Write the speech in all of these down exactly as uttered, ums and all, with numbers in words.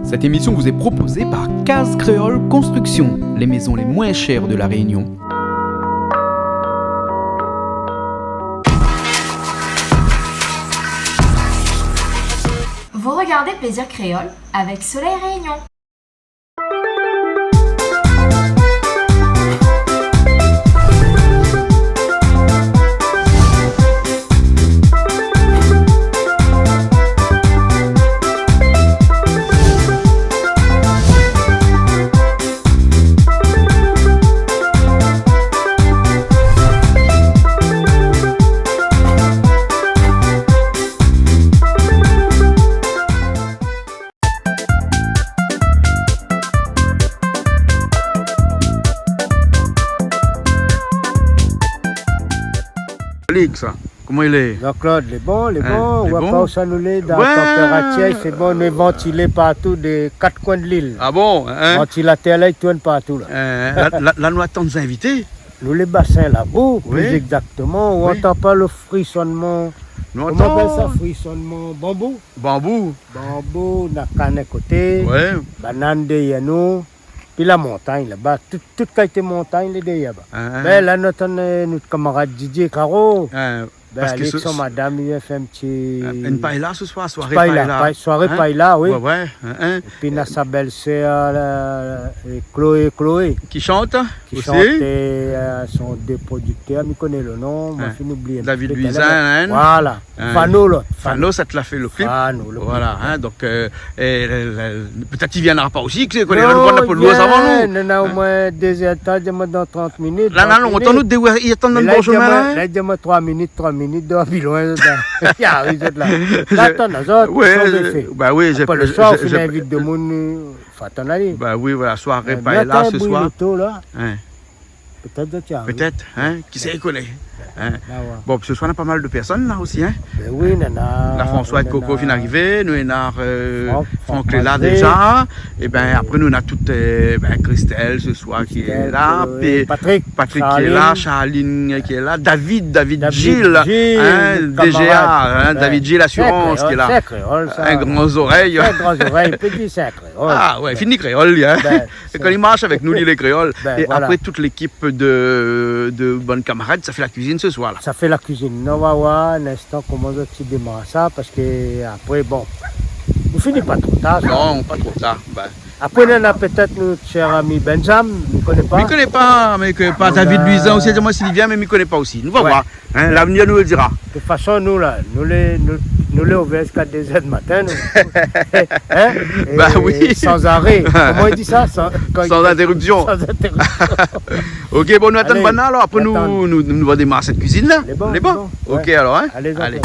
Cette émission vous est proposée par Case Créole Construction, les maisons les moins chères de La Réunion. Vous regardez Plaisir Créole avec Soleil Réunion. Lik sa, koman i lé ? Jean-Claude, lé bon, lé bon. Ou oi pa ousa nou lé, dan tanpératir, sé bon, nou lé vantilé partou, dé kat koin de lil. Ah bon, hein ? Vantilatèr la i tourn partou la. La, la nou atann zinvité. Nou lé Basin Labou, pli égzaktoman, ou antann pa lo frisonnman. Nou antann. Koman i apèl sa, frisonnman banbou ? Banbou. Banbou, na kann in koté, banann dèrièr nou, pi la montagn laba, tout, tout kalité montagn lé dèrièr laba. Bin la nou atann nout kamarad Didier Caro. Bin, parske avèk son madam, li vien fé in ti paella se soir, soiré paella. Soiré paella, oui. Épi na sa bèl-sèr la, Chloé, Chloé. Ki shant osi. Ki shant, son dé prodiktèr, mi koné lo non, ma fine oubli. David Louisin. Voilà. Fano, lot. Fano, sa té la fé lo klip. Fano, lo klip. Voilà, hein, donk, pétèt li viendra pa osi, ki koné, nou va pran lo loi avan nou. Non, non, omoin dé zèr d'tan, di amoin dan trant minit. La, la, lontan nou dé, i atann dan lo bor shomin la. La, di amoin troi minit, troi minit, dan pi loin, zot la. La, atann, zot, sa zot i fé. Apré lo soir, ou fine invit demoun, fo atann alé. Ba oui, voilà, soiré paella se soir. Pétèt zot i ariv. Pétèt, hein, kisa i koné, hein. Bon, se soir na pa mal de pèrsone la osi, hein. Bin oui, nana, François èk Coco fine arivé, nou néna Franck lé la déza. É bin apré nou néna tout, bin, Christelle se soir ki lé la, Patrick ki lé la, Charline ki lé la, David, David Gilles, hein, DGA, hein, David Gilles Assurance ki lé la. In gran zorèy. In gran zorèy, piti, sé in kréol. Ah ouais, fini kréol li, hein. É kan li marsh avèk nou, li lé kréol. É apré, tout lékip de, de bann kamarad, sa fé la kuizine se soir la. Sa fé la kuizine. Nou va oir in instan koman zot i démar sa, parske apré, bon, nou fini pa tro tar sa. Non, pa tro tar. Apré nana pétèt nout shèr ami Benjam, mi koné pa. Mi koné pa, mé ke pa David Louisin osi, di amoin si li vien, mé mi koné pa osi. Nou va oir. Hein, lavenir nou lo dira. De tout fason, nou la, nou lé, nou, nou lé ouvèr ziska dé zèr di matin, nou. Hein ? Ba oui. San aré. Koman i di sa ? San intéripsion. San intéripsion. OK, bon, nou atann banna, alor apré nou, nou, nou va démar sèt kuizine la. Lé bon, lé bon. OK, alor, hein. Alé.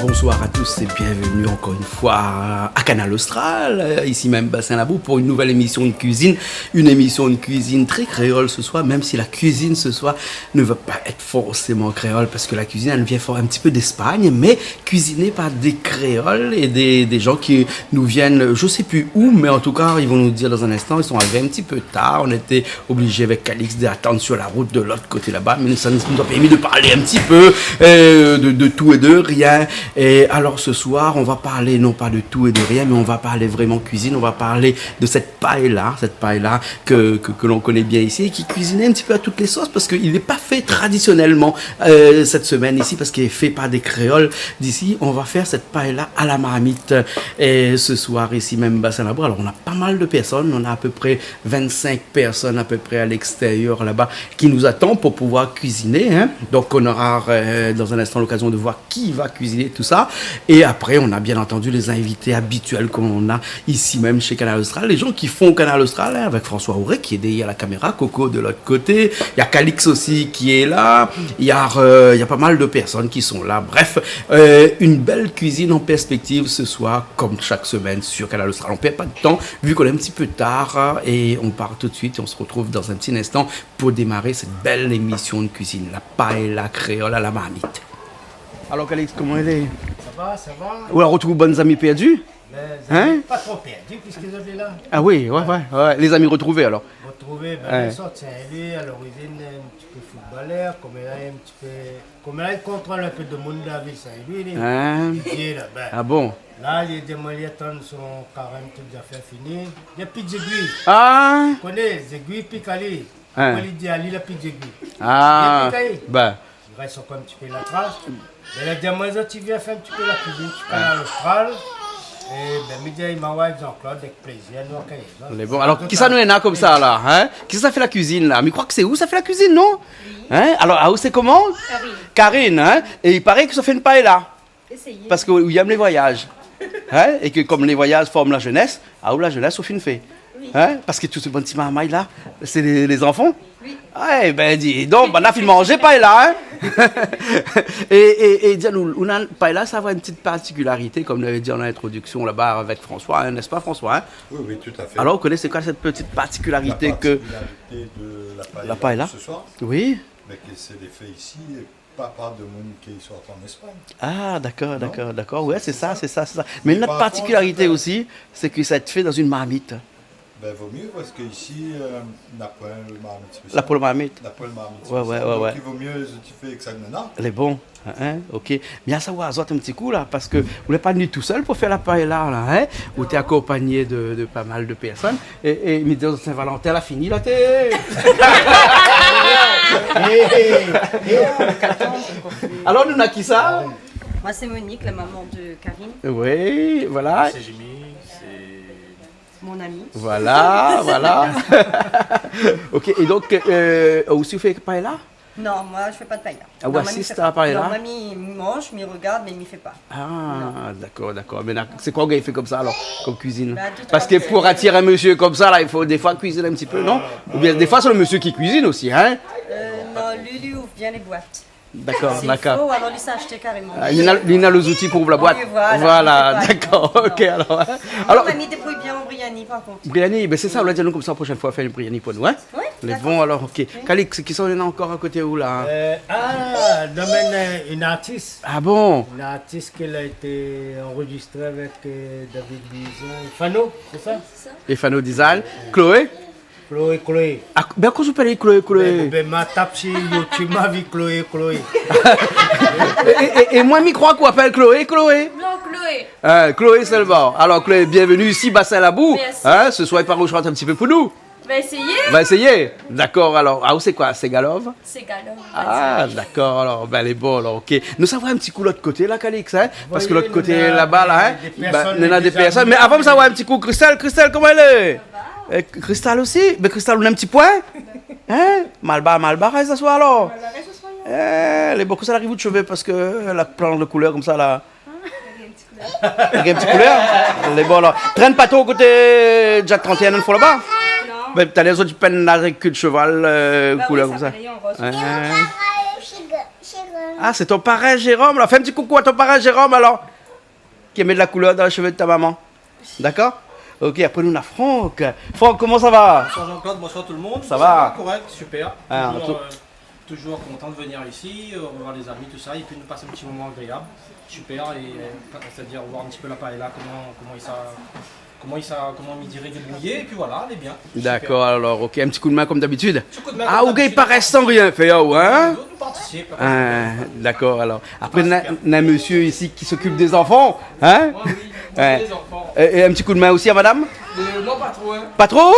Bonsoir à tous et bienvenue encore une fois à Kanal Austral, euh, ici même Bassin Labou, pour une nouvelle émission de cuisine, une émission de cuisine très créole ce soir, même si la cuisine ce soir ne va pas être forcément créole, parce que la cuisine, elle vient for-, un petit peu d'Espagne, mais cuisinée par des créoles et des, des gens qui nous viennent, je sais plus où, mais en tout cas, ils vont nous dire dans un instant, ils sont arrivés un petit peu tard, on était obligé avec Calix d'attendre sur la route de l'autre côté là-bas, mais ça nous a permis de parler un petit peu, euh, de, de tout et de rien. Et alors ce soir, on va parler non pas de tout et de rien, mais on va parler vraiment cuisine, on va parler de cette paella, cette paella que, que, que l'on connaît bien ici et qui est cuisinée un petit peu à toutes les sauces parce qu'il n'est pas fait traditionnellement, euh, cette semaine ici, parce qu'il est fait par des créoles d'ici. On va faire cette paella à la marmite, euh, ce soir ici même Bassin Labou. Alors on a pas mal de personnes, on a à peu près vingt-cinq personnes à peu près à l'extérieur là-bas qui nous attendent pour pouvoir cuisiner, hein. Donc on aura, euh, dans un instant l'occasion de voir qui va cuisiner tout ça. Et Après, on a bien entendu les invités habituels qu'on a ici même chez Kanal Austral, les gens qui font Kanal Austral, hein, avec François Auré qui est derrière la caméra, Coco de l'autre côté, il y a Calix aussi qui est là, il y a, euh, il y a pas mal de personnes qui sont là. Bref, euh, une belle cuisine en perspective ce soir, comme chaque semaine sur Kanal Austral. On perd pas de temps, vu qu'on est un petit peu tard, hein, et on part tout de suite, et on se retrouve dans un petit instant pour démarrer cette belle émission de cuisine, la paella créole à la marmite. Alors, Calix, comment il est ? Sa va, sa va. Ou la retrouv bann zami pèrdi ? Bin, zami pa tro pèrdi, piske zot lé la. Ah oui, ouais, ouais, ouais. Les amis retrouvés, alors. Retrouvé, bin, ouais. Lé sort Sin-Lwi, a lorizine, in ti pé footballeur, koméla, in ti pé, koméla, li kontrol in pé de moun dan la vil Sin-Lwi, li. Hein ? Li lé laba. Ah bon ? La, li di amoin, li atann son karèm, tout zafèr fini. Li lé pi zégui. Ah. Ou koné, zégui, pi kali. Hein. Kan li di ali, la pi zégui. Ah. Li pi kali. Bin. I rès ankor in ti pé la tras. Mé la di amoin, zot i vien fé in ti pé la kuizine su Kanal Austral. É bin, mi di, ma wé Jean-Claude, avèk plézir, nou akèy zot. Lé bon. Alor, kisa nou néna konmsa la, hein ? Kisa i fé la kuizine la ? Mi kroi ke sé ou sa fé la kuizine, non ? Hein ? Alor, aou sé koman ? Karine. Karine, hein ? É i paré ke sa fé in paella. Éséyé. Parske ou yèm lé voyaz. Hein ? É ke kom lé voyaz i form la zénès, aou la zénès ou fine fé. Oui. Hein ? Parske tout sé bann ti marmay la, sé lé, lé zanfan. Oui. Ah, é bin, di donk, banna la fine manzé paella, hein ? É, é, é di anou, ou na, paella, sa va in ti partikilarité, kom nou lavé di an introdiksion laba avèk François, hein, n'est-ce pas, François, hein ? Oui, oui, tout à fait. Alor, ou koné koi sèt ti partikilarité ke... La particularité de la paella, la paella, ce soir, oui, mé ke sé lé fé isi, pa par de moun ki sort an Espagne. Ah, dakor, dakor, dakor. Ouais, sé sa, sé sa, sé sa. Mé nout partikilarité osi, sé ke sa lé fé dan in marmit. Bin, vo myé, parske isi, euh, na poin marmit spésial. Na poin marmit. Na poin marmit spésial. Ouais, ouais, ouais. Donk, i vo myé zot i fé èk sak néna. Lé bon, hein, hein, OK. Bien savoir azot in ti kou la, parske ou lé pa vni tousèl pou fé la paella la, hein. Ou té akonpagné de, de pa mal de pèrsone. É, é, mi di, Saint-Valentin la fini la, té. Alor, nou na kisa ? Moi, c'est Monique, la maman de Karine. Oui, voilà. C'est Jimmy, c'est mon ami. Voilà, voilà. OK, é donk, euh, ou osi ou fé paella ? Non, moi, je fais pas de paella. Ah, ou asiste a la paella ? Non, moi, mi, mi manz, mi regard, mé mi fé pa. Ah, dakor, dakor. Mé la, sé koi ou gingn fé konmsa alor, kom kuizine ? Bah, tout à fait. Parske pou atir in mésyé konmsa la, i fo défoi kuizine in ti pé, non ? Oubien défoi sé le mésyé ki kuizine osi, hein ? Euh, non, li, li ouv bien lé boit. Dakor, dakor. S'il faut, ou alor li sa ashté karéman. Ah, li na, li na lé zouti pou ouv la boit. Oui, voilà. Voilà, dakor, OK, alor, hein. Alor, mi débrouy bien an briani, par kont. Briani, bin sé sa, ou la di anou konmsa, proshèn foi, fé in briani pou nou, hein ? Oui, dakor. Lé bon, alor, OK. Oui. Calix, kisa ou néna ankor a koté ou la ? Euh, ah, nou néna in artis. Ah bon ? In artis ki la été anrozistré avèk, euh, David Luiz é Fano, sé sa ? Oui, sé sa. É Fano Design. Chloé ? Chloé, Chloé. Ah, bin, kosa ou apèl Chloé, Chloé ? Bin, bin, ma tap si YouTube, ma vi Chloé, Chloé. É, é, é, é moin, mi kroi k'ou apèl Chloé, Chloé. Non, Chloé. Hein, Chloé sèlman. Alor, Chloé, bienvenue isi, Bassin Labou. Merci. Hein, ce soir, i paré ou shant in ti pé pou nou. Va éséyé. Va éséyé. Dakor, alor. Ah, ou sé koi, Ségalov ? Ségalov, on va dire. Ah, dakor, alor, bin, lé bon, alor, OK. Nou sava in ti kou lot koté, la, Calix, hein ? Parske lot koté, laba, la, hein ? Oui, néna dé pèrsone, néna dé pèrsone. Mé avan, nou sava in ti kou Christelle. Christelle, koman i lé ? Sa va ? É Christelle osi ? Bin, Christelle, ou néna in ti poin ? Hein ? Malbar, Malbar, hein, sé soir, alor. Malbar, sé soir. Eh, lé bon, kosa la ariv out shové, parske, euh, la pran de koulèr konmsa, la. Néna in ti koulèr. Lé bon, alor. Trène pa tro koté Jack trente et un, in foi laba. Non. Bin, talèr, zot i pinn avèk ké de shoval, euh, koulèr konmsa. Bah oui, sa fé an roz. Hein. Ah, sé ton parin Jérôme, la. Fé in ti koukou a ton parin Jérôme, alor. Ki la mèt la koulèr dan lé shové de ta maman. Dakor ? OK, apré nou néna Franck. Franck, koman sa va ? Bonsoir Jean-Claude, bonsoir tout le monde. Ça va ? Ça va, correct, super. Ah, toujours, euh, toujours content de venir ici, euh, revoir les amis, tout ça, et puis nous passer un petit moment agréable. Super, et, euh, c'est-à-dire voir un petit peu la paella, comment, comment il s'a, comment il s'a, comment mi diré, débrouillé, et puis voilà, lé bien. Super. Dakor, alor, OK, in ti kou d'min konm dabitid. Ti kou d'min konm dabitid. Ah, OK, i paré san rien fé, hein ? Nou, nou partisip. Ah, dakor, alor. Apré, néna, néna in mésyé isi ki s'okip dé zanfan, hein ? Ouais, oui, dé zanfan. É, é in ti kou d'min osi a madam ? Euh, non, pa tro, hein. Pa tro ?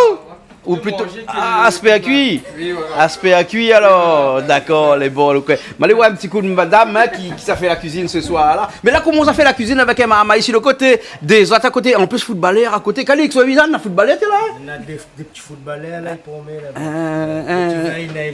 Ou plito, manzé ke, ah, aspé a kui. Oui, voilà. Aspé a kui, alor. Dakor, lé bon, OK. Mé alé oir in ti kou madam, hein, ki, ki sa fé la kuizine se soir la. Mé la, koman sa fé la kuizine avèk in marmay isi lo koté, dé zot a koté, an plis foutbalèr a koté. Kalix, ou la vi sa, na foutbalèr, té la, hein ? Na dé, dé ti foutbalèr la, i promené la. Euh, euh, i vèy,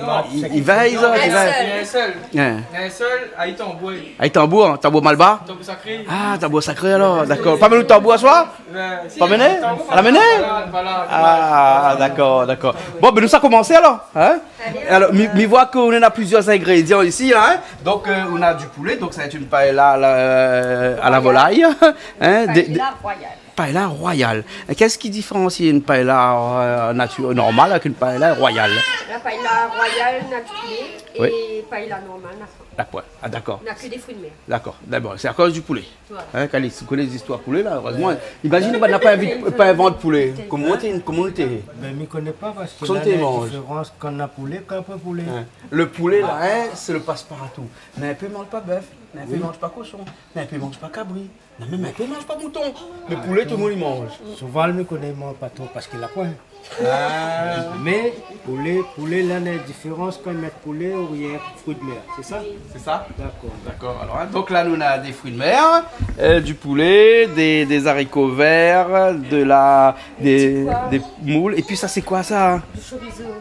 i vèy, i vèy. In sèl. Hein. In sèl, a Tambour. A Tambour, hein, Tambour Malbar ? Tambour Sakré. Ah, Tambour Sakré, alor, dakor. Pa mèt lo tanbour aswar ? Euh, si, pa mené ? Tambour, la mené ? Voilà, voilà, voilà. Ah, dakor, dakor. Bon, bin, nou sa komansé alor, hein ? Alé, alor, mi, mi voi ke nou na plizièr ingrédian isi, hein ? Donk, euh, nou na du poulé, donk sa va èt in paella a la, euh, a la volay, hein ? Dé, dé, paella royal. Paella royal. É kèl ki diféransi in paella, euh, natir, normal avèk in paella royal ? La paella royal, na du poulé, oui, é paella normal, na poin. Na poin. Ah, dakor. Na ke dé frui de mèr. Dakor. D'abor, sé akoz du poulé. Hein, Kalix, ou koné zistoir poulé la, erèzman. Imazine, banna la pa invant, pa invant poulé. Koman té, koman té ? Bin, mi koné pa, parske la, la diférans kan na poulé, kan na pa poulé. Hein. Le poulé la, hein, sé le passe-partout. Mé in pé i manz pa bèf, mé in pé i manz pa koshon, mé in pé i manz pa kabri, mé mèm in pé i manz pa mouton. Mé poulé, tout le moun i manz. Soval, mi koné, i manz pa tro parske la poin. Ah. Mé poulé, poulé la, na diférans kan i mèt poulé ou rienk frui de mèr, sé sa ? Sé sa ? Dakor. Dakor, alor, hein, donk la, nou na dé frui de mèr, euh, du poulé, dé, dé zariko vèr, de la, dé, dé moul. É pi sa, sé koi sa ? Du chorizo.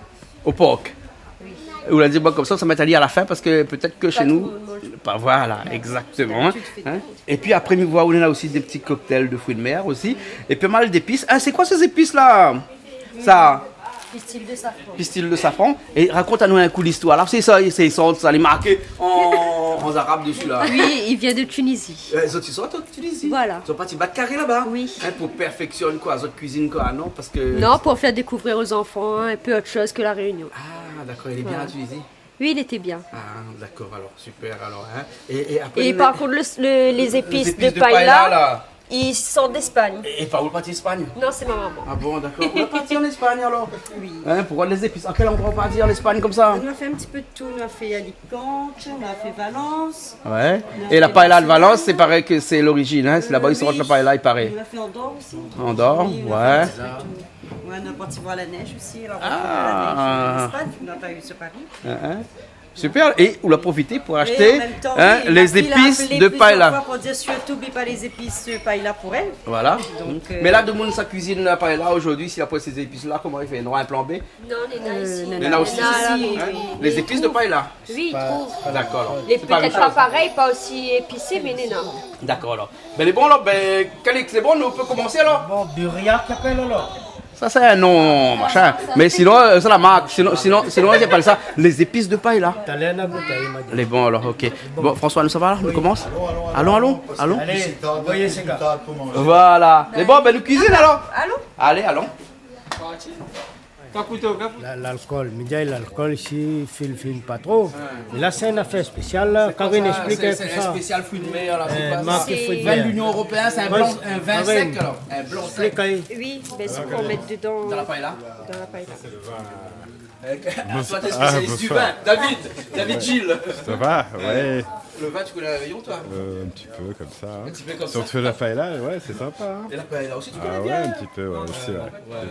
O por. Oui. Ou la di, bon, konmsa, sa mèt ali a la fin, parske pétèt ke shé nou, pa tout le moun i manz. Voilà, exactement, hein. Hein ? É pi apré, mi voi ou na osi dé ti cocktail de fruits de mer osi. É pi pa mal zépis. Ah, sé koi sé zépis la ? Sa ? Pistil de safran. Pistil de safran. É rakont anou in kou listoir la. Sé sa, sé sa, sa lé marké an, an arab dési la. Oui, il vient de Tunisie. Euh, zot i sort an Tunisie ? Voilà. Zot la parti bat karé laba ? Oui. Hein, pou pèrfèksyone koi, zot kuizine koi, non ? Parske... Non, pou fé dékouvrir aux enfants un peu autre chose que La Réunion. Ah, dakor, lé bien la Tunisie ? Oui, il était bien. Ah, dakor, alor, super, alor, hein. É, é apré, é par kont, le, le, les épices de paella, la, i sort d'Espagne. É, é par ousa ou la parti Espagne ? Non, sé mon momon. Ah bon, dakor. Ou la parti an Espagne, alor ? Oui. Hein, pou lé zépis. A kèl androi ou la parti an Espagne konmsa ? Nou la fé in ti pé de tout. Nou la fé Alicante, nou la fé Valence. Ouais. É la paella de Valence, sé paré ke sé lorizine, hein. Sé laba i sort la paella, i paré. Nou la fé Andorre osi. Andorre, ouais. Oui, nou la fé in ti pé de tout. Ouais, nou la parti voir la nèj osi, la rankontre la nèj an Espagne, nou la pa u sur Paris. Hein, hein. Super, é ou la profité pou ashté, hein, les épices de paella. É an mèm tan, oui, nou la fé apèl plizièr foi pou dir sirtou oubli pa les épices, euh, paella pou èl. Voilà. Donk, euh, mé la, demoun sa kuizine la paella zordi, si apré sé zépis la, koman i fé ? Nora in plan B ? Non, néna isi. Néna osi, oui, oui. Les épices de paella. Oui, i trouv. Dakor, alor. Lé pétèt pa parèy, pa osi épisé, mé néna. Dakor, alor. Bin, lé bon, alor, bin, Calix, lé bon, nou pé komansé, alor ? Bon, Buriak i apèl, alor. Sa sé in non, machin. Mé sinon, euh, sé la mark. Sinon, sinon, sinon, i apèl sa les épices de paella. Talèr na boutèy, ma di. Lé bon, alor, OK. Bon, François, nou sava la ? Nou komans ? Alon, alon, alon. Alé, voyé sé gars. Voilà. Lé bon, bin, nou kuizine, alor. Alon. Alé, alon. Kapouto, kapouto. La, lalkol, mi di, lalkol isi, fine, fine pa tro. Mé la, sé in afèr spésial, la. Karine, èksplik in pé sa. Sé in spésial fruits de mer, la, sé pa sa. Mark fruits de mer. Vin de l'Union européenne, sé in blan, in vin sèk, alor. In blan sèk. Èksplik, Karine. Oui, bin, sé pou mèt dedan. Dan la paella ? Dan la paella. Toi, t'es spécialiste du vin. Bonsoir. David, David Gilles. Ça va ? Ouais. Le vin, tu connais La Réunion, toi ? Euh, un petit peu comme ça, hein. Un petit peu comme ça. Surtout la paella, ouais, c'est sympa, hein. Et la paella aussi, tu connais bien, hein ? Ah ouais, un petit peu, ouais, aussi, ouais. Ouais.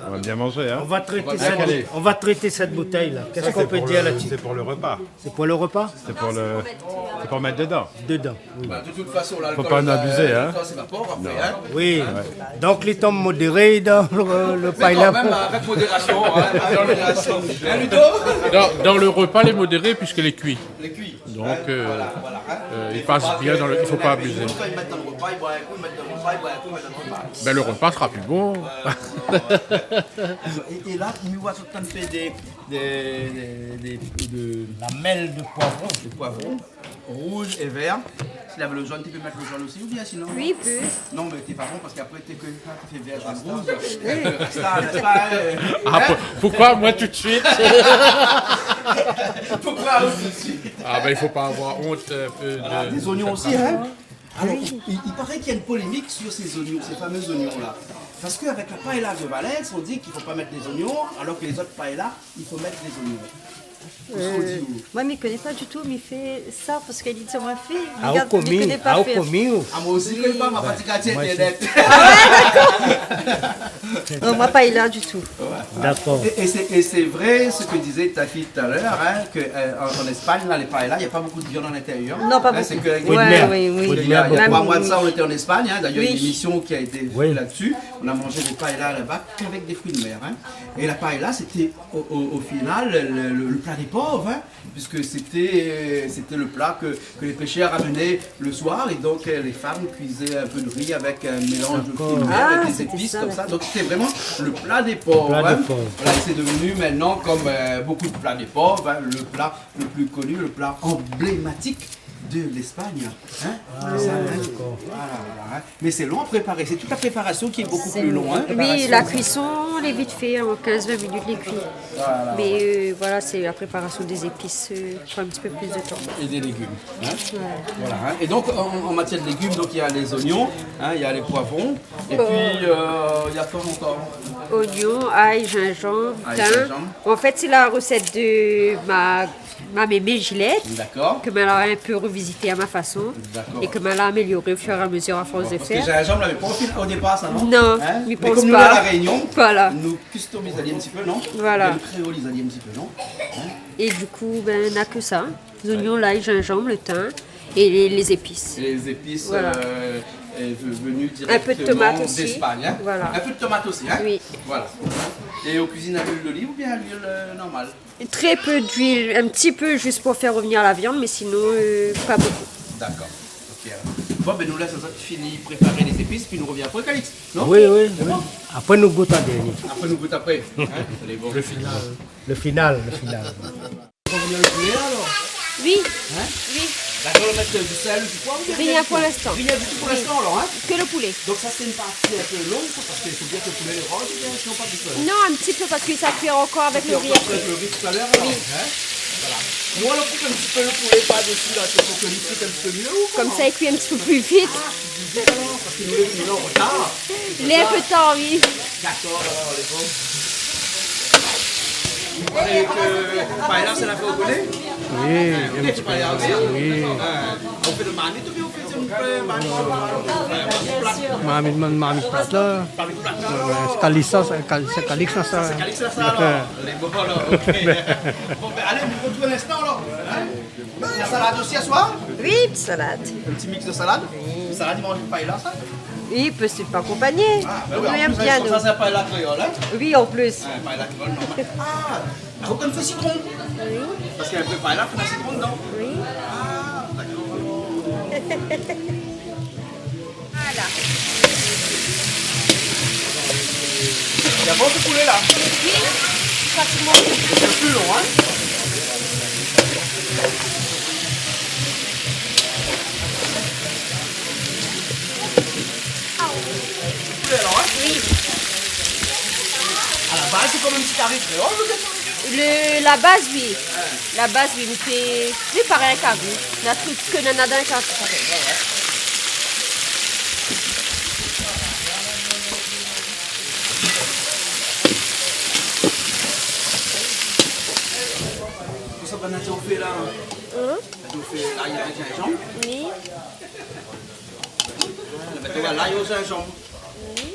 On va bien manger, hein ? On va traiter cette, on va traiter cette bouteille-là. Qu'est-ce qu'on peut dire là-dessus ? Ça, c'est pour le, c'est pour le repas. C'est pour le repas ? C'est pour le, c'est pour mettre dedans. Dedans, oui. Bah, de toute façon, l'alcool, euh, quand ça s'évapore après, hein. Faut pas en abuser, hein. Non. Oui. Ouais. Donc, li tonm modéré dan le, le paella. Mais quand même, avec modération, hein, avec modération. Hein, Ludo ? Dans, dans le repas, lé modéré puisque lé kui. Lé kui. Donc, euh, voilà, voilà, hein. Euh, i pas bien dan le, i fo pa abizé. Mé i fo pa abiz. Kan i mèt dan le repa, i boir in kou, i mèt dan le repa, i boir in kou, i mèt dan le repa. Ben, le repas sera plus bon. Voilà. É, é la, nou va tout le tan fé dé, dé, dé, dé, de... Lamèl de poivron. De poivron, rouge et vert. Si lavé le jaune, tu peux mettre le jaune aussi, ou bien sinon... Oui, i pé. Non, mé t'es pas bon parce qu'après, t'es que, t'es vert, jaune, rouge. Oui. Sa, n'est-ce pas, hein ? Ah, pou-, pourquoi moi tout de suite ? Pourquoi tout de suite ? Ah ben, il faut pas avoir honte, euh, de... Voilà, des oignons aussi, hein ? Alors, il, il paraît qu'il y a une polémique sur ces oignons, ces fameux oignons-là. Parce qu'avec la paella de Valence, on dit qu'il faut pas mettre des oignons, alors que les autres paellas, il faut mettre des oignons. Kosa ou di, ou ? Moin, mi koné pa ditou, mi fé sa parske li di amoin fé. Ah, mi koné pa fé. Ah, moin osi, mi koné pa, ma pa ti kartié internet. Non, moin pa la ditou. Ouais. D'accord. Et, et c'est, et c'est vrai ce que disait ta fille tout à l'heure, hein, que, euh, en, en Espagne, là, les paellas, il y a pas beaucoup de viande à l'intérieur. Non, pas beaucoup. Hein, c'est que avec des fruits de mer. Oui, oui. Il y a, il y a trois mois de ça, on était en Espagne, hein, d'ailleurs, il y a une émission qui a été faite là-dessus. On a mangé des paellas là-bas qu'avec des fruits de mer, hein. Et la paella, c'était au, au, au final le, le, le plat des pauvres, hein, puisque c'était, euh, c'était le plat que, que les pêcheurs ramenaient le soir, et donc, euh, les femmes cuisaient un peu de riz avec un mélange de fruits de mer, avec des épices comme ça. D'accord. Ah, c'était ça, d'accord. Donc c'était vraiment le plat des pauvres, hein. Le plat des pauvres. Voilà, et c'est devenu maintenant, comme, euh, beaucoup de plats des pauvres, hein, le plat le plus connu, le plat emblématique de l'Espagne, hein. Ah, c'est ça, hein. D'accord. Voilà, voilà, hein. Mais c'est long à préparer, c'est toute la préparation qui est beaucoup plus long, hein. Oui, la cuisson, lé vit fé, en quinze vingt minutes, lé kui. Voilà, voilà. Mais, euh, voilà, c'est la préparation des épices, euh, prend un petit peu plus de temps. Et des légumes, hein. Ouais. Voilà, hein. Et donc, en, en matière de légumes, donc, il y a les oignons, hein, il y a les poivrons, et puis, euh, il y a quoi encore ? Oignon, ail, gingembre, thym. Ail, gingembre. En fait, c'est la recette de ma ma mémé Gilette, d'accord, ke ma la in pé révizité à ma fason, d'accord, é ke ma la amélioré au fur et à mesure à force de faire. Ouais, parske zinzanm lavé pa o dépar sa, non ? Non, hein ? Mi pans pa. Mé kom nou lé La Rényon, voilà, nou kustomiz ali in ti pé, non ? Voilà. Nou kréoliz ali in ti pé, non ? Hein ? Et du coup, ben, na ke sa. Zoignon, lay, zinzanm, le tin é lé, lé zépis. Et les épices, voilà, euh, est ve-, venue directement d'Espagne, hein ? Un peu de tomate aussi. Voilà. Un peu de tomate aussi, hein ? Oui. Voilà. Et on cuisine à l'huile d'olive ou bien à l'huile, euh, normale ? Très peu d'huile, un petit peu juste pour faire revenir la viande, mais sinon, euh, pas beaucoup. D'accord. Ok, alors. Bon, ben, nou lès azot fini préparé les épices, pi nou revien apré, Calix, non ? Oui, oui, oui. C'est bon ? Apré, nou gout an dernié. Apré, nou gout apré. Hein ? Lé bon. Le final. Le final, le final. On revient le poulet, alors ? Oui. Hein ? Oui. D'accord, on va mettre du sel, du poivre, ou bien rien du tout ? Rien pour l'instant. Rien du tout pour l'instant, alors, hein ? Oui. Que le poulet. Donc ça, c'est une partie un peu longue, ça, parce qu'il faut bien que le poulet le range, ou bien sinon pas besoin ? Non, un petit peu, parce que ça cuit encore avec le riz après. Ça cuit encore avec le riz tout à l'heure, alors, hein ? Oui. Voilà. Nous, on coupe un petit peu le poulet par-dessus, là, c'est pour que lui cuise un petit peu mieux, ou comment ? Comme ça, il cuit un petit peu plus vite. Ah, je disais alors, parce que nous, nous, on est en retard. Il est un peu tard, oui. D'accord, alors, lé bon. Ou koné ke paella, sé la fé, ou koné ? Oui, in ti pé. Paella osi, hein ? Oui. Ou fé de marmit oubien ou fé de marmit, marmit plat ? Marmit, marmit plat la. Marmit plat la. Ouais, sé Calix sa, sé Cal-, sé Calix la sa. Sé Calix la sa, alors. Lé bon, alors, ok. Bon, ben, allez, on se retrouve un instant, alors. Hein ? La salade aussi à soi ? Oui, petite salade. Un petit mix de salade ? Oui. Salade, i manz paella, sa ? Oui, peut se accompagner. Ah, ben oui, en plus, hein, comme ça, c'est un paella créole, hein ? Oui, en plus. Un paella créole, normal. Ah, ah, ou konn fé sitron ? Oui. Parske in vré paella, fo mèt sitron dedan. Oui. Ah, d'accord. Voilà. Lé bon, se poulé la ? Oui, pratiquement. Sé pli lon, hein ? Poulé alor, hein ? Oui. A la baz, sé kom in ti kari kréol, ou bien ? Le, la baz, oui. La baz, oui, nou fé, oui, parèy in kari. Na tout sak néna dan in kari. Kosa bann la ou fé la ? Hein ? La ou fé lay avèk zinzanm ? Oui. Ah, la ou mèt lay o zinzanm. Oui.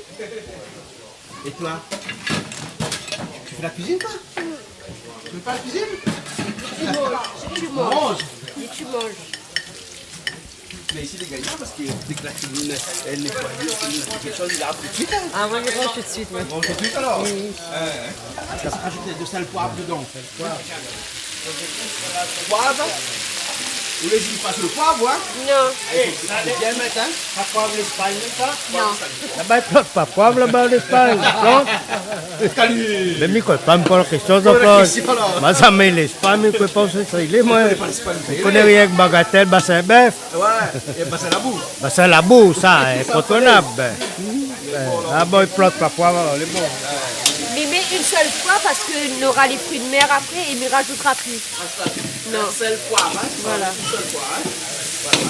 Et toi ? Tu fais la cuisine, toi ? Tu fais pas la cuisine ? Tu manges. Tu manges. Et tu manges. Mais ici, les gaillards, parce que dès que la cuisine est nettoyée, on fait quelque chose, il arrive tout de suite, hein. Ah, moi, je mange tout de suite, moi. On mange tout de suite, alors ? Oui, oui. Hein, hein. Là, ça rajoute de sel, poivre dedans. Poiv. Ou lé zin pas lo poiv, hein ? Non. Eh, fo bien mèt, hein ? Pa poiv Lespagn, sa ? Non. Laba, i plant pa poiv, laba, Lespagn. Non ? Mé mi koné pa, mi poz la késtion, sa. Poz la késtion, alor. Moin, sa, mi Lespagn, mi koné pa ousa i lé, moin. Ou koné pa Lespagn, mi koné rienk Bagatèl, Basin Bèf. Ouais, é Basin Labou. Basin Labou, sa, inkontournab. Lé bon, alor. Ah bon, i plant pa poiv, alor, lé bon. Mi mèt in sèl foi parske nora lé frui de mèr apré é mi rajoutera pli. Ah, sa. Non. In sèl poiv, hein. Voilà. In sèl poiv, hein. Voilà.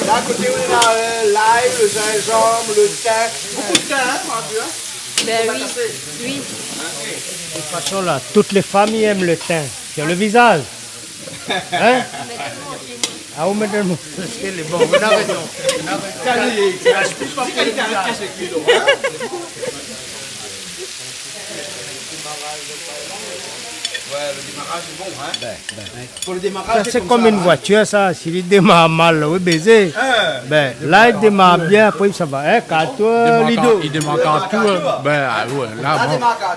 Là, à côté, on a, euh, l'ail, le gingembre, le thym. Beaucoup de thym, hein, on a vu, hein. Ben oui. Tout est attaché. Oui. Hein. De toute façon, là, toutes les femmes, i èm le tin. Sur le visage. Hein ? Ah, ou mèt le mot. Lé bon, ou na rézon. Ou na rézon. Kali, kali, kali, kali, kali, kali, kali, kali. Ouais, le démarrage est bon, hein ? Ben, ben. Pour le démarrage, sa, sé konm in voitir, sa. Si li démar mal, oui, bézé. Hein. Ben, la, li démar bien, apré, sa va. Hein, kato, Lido. Li démar kato, ben, ah, ouais, la,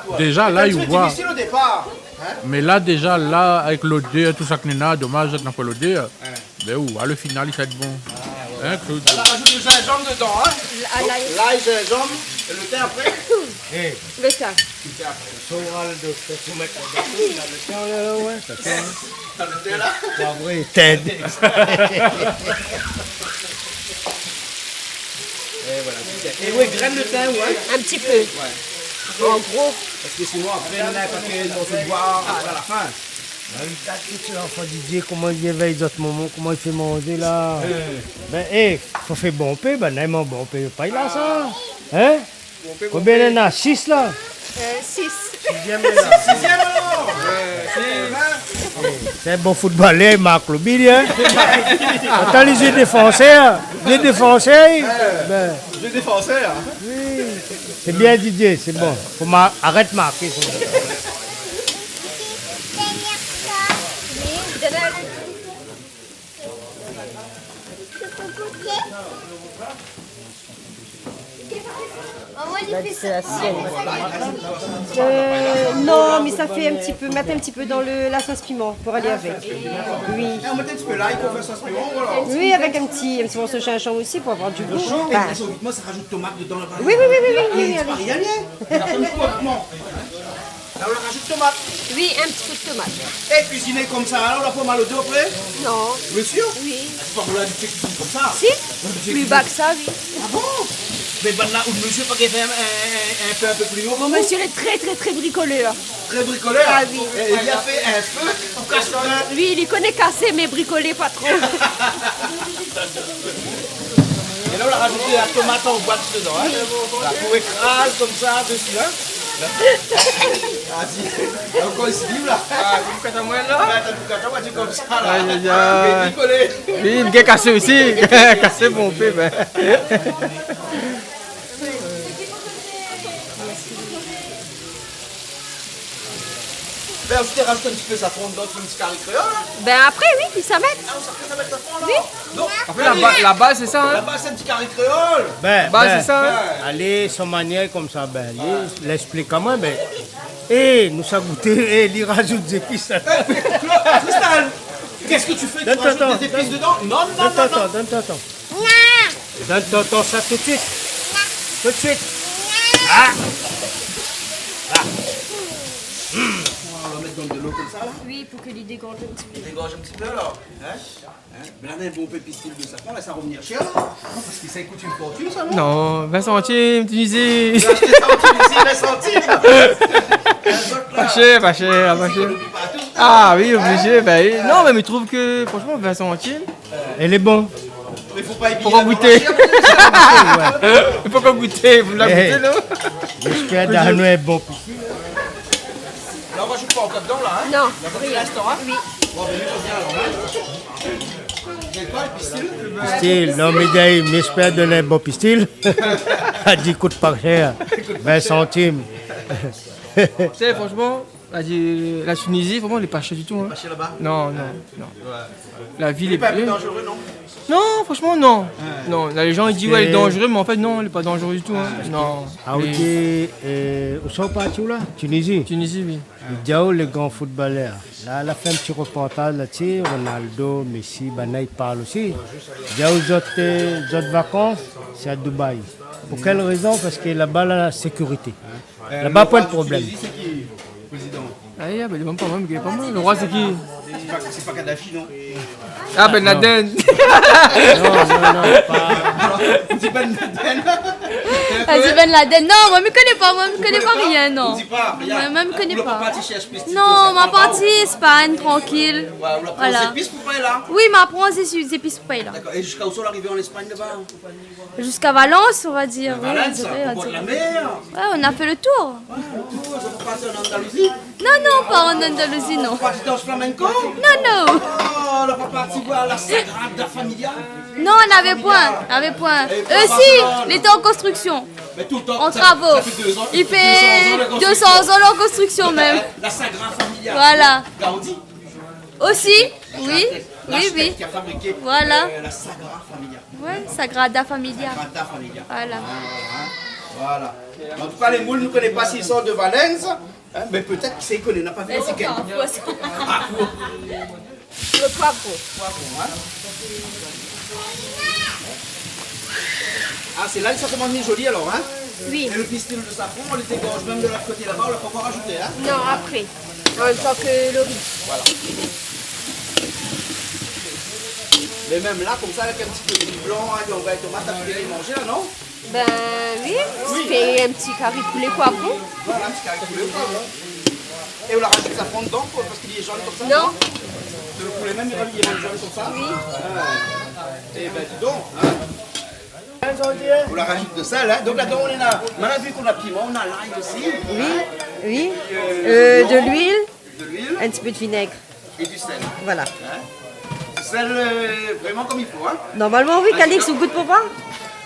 bon. Déza, la, i voi. C'était difficile au départ. Hein ? Mé la, déza, la, avèk lodèr, tout sa ke néna, domaz, zot na pa lodèr. Ouais. Mé ou, ah, le final, i sava èt bon. Ah, ouais. Hein, Claude ? La, rajout le zinzanm dedan, hein. La, donc, l'ail, zinzanm, é le tin apré. Eh. Le tin. Le tin apré. Soral de, de, de mèt la, la, le tin, la, la, ouais, sa, tin. Sa, le tin, la. Poivré, tin. Et voilà, c'est bien. Et ouais, grène le tin, ouais. Un petit peu. Ouais. En gros. Parce que sinon, après, on a un paquet de morceaux de bois, à la fin. Hein ? Gard tout sa, anfan Didier, koman li vèy zot momon, koman li fé manzé la. Euh. Ben, eh, fo fé bonpé, ben, non, bonpé, pa la sa. Hein ? Bonpé, konbien bonpé. Néna, sis la ? Euh, sis. Sixième, alors. Euh, sis. Eh, sé in bon footballeur, li mark le bi, hein. Atann, li zoué défansèr. Li zoué défansèr, li. Euh, ben. Zoué défansèr, hein. Oui. Sé bien, Didier, sé bon. Fo ma-, arèt marké, sé bon. Euh, non, mais ça fait un petit peu, mettre un petit peu dans le, la sauce piment pour aller avec. Oui. Eh, on met un petit peu l'ail pour faire sauce piment, voilà. Oui, avec un petit, un petit morceau de gingembre aussi pour avoir du goût. Bah. Et ça, vite, moi, ça rajoute tomate dedans, là-bas. Oui, oui, oui, oui, oui, oui, oui. C'est pas rien, hein. Ça fait une fois, comment ? Là, on rajoute tomate. Oui, un petit peu de tomate. Et cuisiner comme ça, alors, la pomme à l'odeur après ? Non. Vous êtes sûr ? Oui. C'est pas pour la cuisine comme ça. Si. Plus bas que ça, oui. Ah bon ? Mais ben là, où monsieur, pas qu'il fait un, un, un, un peu, un peu plus haut, bon, monsieur est très, très, très bricoleur. Très bricoleur ? Ah oui. Et il a fait un feu pour casser le pain. Lui, il connaît casser, mais bricoler, pas trop. Et là, on a rajouté la tomate en boîte dedans, hein. Oui. La pou ékraz comme ça dessus, hein. Ah, si. Ankor isi, viv la. Ah, ou kat amoin la. Ouais, t'as tout kat amoin, tu comme ça, là. Aïe, aïe, aïe. Décoller. Oui, bien cassé aussi. Cassé mon pé, ben. Ben, ou té rajout in ti pé safran dedan, ou fé in ti kari kréol, hein ? Ben, apré, oui, sa i mèt. Ah, ou sa i mèt safran, la ? Oui. Donc, après, la ba-, la base, c'est ça, hein ? La base, c'est un petit carré créole. Ben, la base, ben, c'est ça, hein ? Alé, son manièr konmsa, ben, li, li ésplik amoin, ben, eh, nou sa gouté, eh, li rajout zépis. Eh, Cristal, qu'est-ce que tu fais ? Tu rajoutes des épices dedans ? Non, non, non, non. Donn tonton, donn tonton. Donn tonton sa tout de suite. Tout de suite. Ah. Ah. Hmm. On va mettre dans de l'eau comme ça, là. Oui, pour que li dégorge un petit peu. Dégorge un petit peu, alors. Hein ? Hein ? Mé la, in bonpé pistil de safran, la, sa i revni shèr, la. Non, parce que ça coûte une fortune, ça, non ? Non, vingt centimes, Tunisie. Ou la ashté sa an Tunizi, vingt centimes. Pa shèr, pa shèr, pa shèr. Ah oui, oblizé, ben oui. Non, mé mi trouv ke, franchement, vingt centimes, lé bon. Mé fo pa abiyé la machine. Fo gouté. Fo gouté, fo la gouté, non ? J'espère d'avoir un bon. Là, on rajoute pas encore dedans, là, hein ? Non, rien. Dans un petit instant, hein ? Oui. Bon, ben, lui, il revient alors, hein ? C'est quoi, le pistil ? Pistil, non, mé mi éspèr donn in bon pistil. La di, kout pa shèr. Vingt centimes. Tu sais, franchement, la di, la Tunisie, vraiment, lé pa shèr du tout, hein. Pas cher là-bas ? Non, non, non. Ouais. La vi lé pa in pé danzéré, non ? Non, franchement, non. Ouais. Non, la, les gens, ils disent, ouais, lé danzéré, mé an fèt, non, lé pa danzéré du tout, hein. Non. Ah, ou di, euh, ousa ou parti, ou la ? Tunisie. Tunisie, oui. Li di aou, lé gran footballeur. La, la fé in ti reportaz la dsi, Ronaldo, Messi, banna i parl osi. Li di aou, zot, euh, zot vakans, sé à Dubaï. Pou kèl rézon ? Parske laba, la sékirité. Euh, laba, le roi de Tunisie, c'est qui, président ? Ah, ya, ben, li di pa moin, li di pa moin. Le roi, c'est qui ? C'est pas, c'est pas Kadhafi, non ? Ah, Ben Laden. Non, non, non, pa. Di Ben Laden. Ah, di Ben Laden. Non, moin, mi koné pa, moin, mi koné pa rien, non. Ou di pa rien. Moin, moin, mi koné pa. Ou la pa parti shèrsh pistil, tout sa, pa ? Non, ma parti Espagne, tranquille. Ouais, ou la pran zépis pou paella ? Voilà. Oui, ma pran zé-, zépis pou paella. D'accord. Et jusqu'à où ça, l'arrivée en Espagne, là-bas ? Jusqu'à Valence, on va dire. Oui, Valence, on dirait, au bord de la mer. Ouais, on a fait le tour. Ouais, le tour, vous êtes parti en Andalousie ? Non, non, pas en Andalousie, non. Vous êtes parti danser flamenco ? Non, non. Oh, on n'a pas parti voir la Sagrada Familia ? Non, on n'avait point, on n'avait point. Et puis, euh, si, Barcelone. Il était en construction. Mais tout le temps, en travaux. Ça fait deux ans, il fait deux cents ans de construction. Deux cents ans de construction même. La Sagrada Familia. Voilà. Gaudi. Aussi, oui, oui, oui. L'architecte qui a fabriqué, euh, la Sagrada Familia. Voilà. Ouais, Sagrada Familia. Sagrada Familia. Voilà. Hein, voilà, hein. Voilà. En tout cas, les moules, nous connaît pas s'ils sont de Valence, hein, mais peut-être qu'ils connaissent, n'a pas vu le ticket. Parfois, ça. Ah, bon. Le poivron. Poivron, hein. Ah, c'est là que ça commence à être joli alors, hein ? Oui. Et le pistil de safran, on les égorge même de l'autre côté là-bas, on l'a pas encore ajouté, hein ? Non, après. En même temps que le riz. Voilà. Mais même là, comme ça, avec un petit peu de riz blanc, hein, on va être au matin, vous allez manger, là, non ? Ben oui, oui. Fé in ti kari poulé poivron. Voilà, un petit carré poulet au poivron. Et on la rajoute safran dedans, quoi, parce qu'il est jaune comme ça, non ? Le poulet même, il est jaune comme ça ? Oui. Ah. Eh ben, dis donc, hein. On la rajoute de sel, hein. Donc là-dedans, on a, maintenant, vu qu'on a piment, on a l'ail aussi. Oui, oui. Euh, de l'huile. De l'huile. Un petit peu de vinaigre. Et du sel. Voilà. Hein ? Du sel, euh, vraiment comme il faut, hein ? Normalement, oui, Calix, ou gout pou voir ?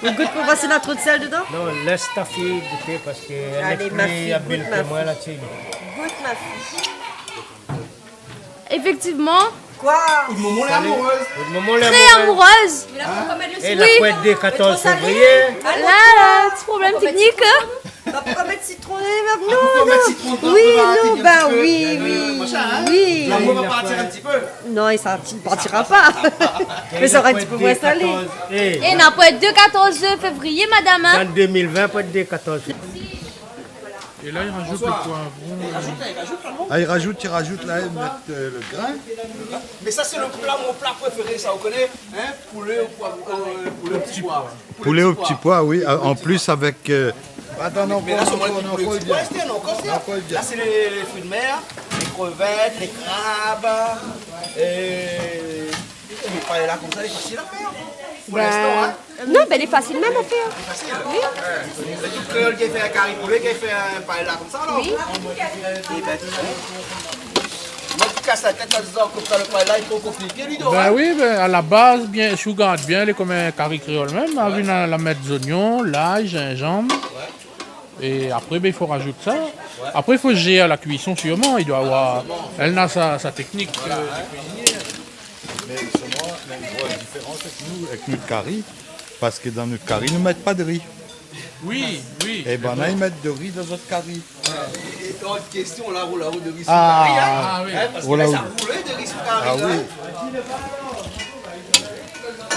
Ou gout pou voir si néna tro de sel dedan ? Non, lès ta fiy gouté parske èl lé pli abil ke moin la-dsi. Allez, ma fille, goûte, ma fille. Goûte, ma fille. Effectivement. Quoi ? Une maman, elle est amoureuse. Une maman, elle est amoureuse. Très amoureuse. Hein ? Et la fête des quatorze février. Là, là, petit problème technique, hein. Bah, pourquoi mettre citron dans les verres ? Ah, pourquoi mettre citron dedans ? Oui, non, bah oui, oui, oui. L'amour va partir un petit peu. Non, il sort, il partira pas. Mais ça aura un petit peu moins salé. Et na poin de quatorze février, madame, hein ? Dans deux mille vingt, poin de quatorze. Et là, il rajoute le poivron. Ah, il rajoute, il rajoute là, ils mettent, euh, le grain. Mais ça, c'est le plat, mon plat préféré, ça, vous connaissez, hein ? Poulet au poivre, euh, poulet au petit pois. Poulet au petit pois, oui. Ah, en plus, avec, euh, attends, non, mais là, c'est encore, encore, encore, encore, encore. Là, c'est les, les fruits de mer, les crevettes, les crabes, et, et les paellas comme ça, c'est facile à faire. Pour l'instant, hein. Non, ben, lé fasil mèm a fèr. Lé fasil. Oui. Lé tout kréol ki fé in kari poulé, ki fé in paella konmsa, alor. Oui. É bin, di don. Moin ki kas la tèt an dizan konmsa, lo paella lé tro konpliké, li, don, in. Bin oui, bin, a la baz, bien, si ou gard bien, lé konm in kari kréol mèm, in. Ouais. Ou la mèt zoignon, lay, zinzanm. Ouais. É apré, bin, i fo razout sa. Ouais. Apré, i fo zér la kuison, sirman. I doi avoir, èl na sa, sa téknik, euh, de kuizinièr. Mé solman, néna in gro diférans èk nou, èk nout kari, parske dan nout kari, nou mèt pa de ri. Oui, oui. É banna, i mèt de ri dan zot kari. É, é, é, ot késtion, la, ou la ou de ri sou kari, in ? Ah oui. In, parske la, sa roul de ri sou kari, in ? Ah oui.